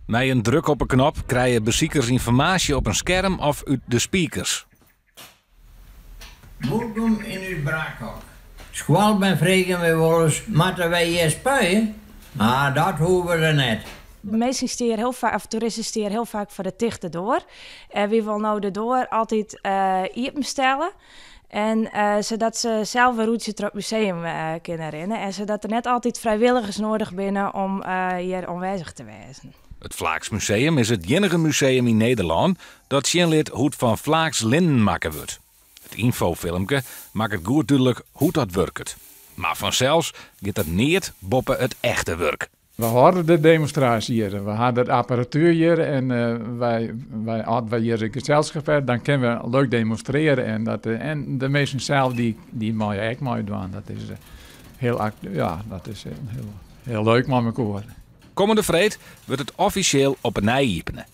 Mei in druk op 'e knop krije besikers ynformaasje op in skerm of út de speakers. Wolkom yn ús brakhok. Skoalbern fregen wy wolris, moatte wy hjir spuie? Mar dat hoege se net. Minsken stean hiel faak, of toeristen stean hiel faak foar de tichte doar. En wy wolle no de doar altyd iepenstelle. En sadat se sels in rûntsje troch it museum kinne rinne. En sadat der net altyd frijwilligers noadich binne om hjir oanwêzich te wêzen. It Flaaksmuseum is it iennige museum yn Nederlân dat sjen lit hoe't fan flaaks linnen makke wurdt. It ynfofilmke makket goed dúdlik hoe't dat wurket. Mar fansels giet der neat boppe it echte wurk. We hâlde de demonstraasje hjir. We ha de apparatuer hjir en wy, wy, as wy hjir in geselskap ha, dan kinne we leuk demonstrearje. En, dat, en de minsken sels dy, dy meie ek meidwaan. Dat is hiel, ja, dat is hiel, hiel leuk mei mekoar. Kommende freed wurdt it offisjeel op 'e nij iepene.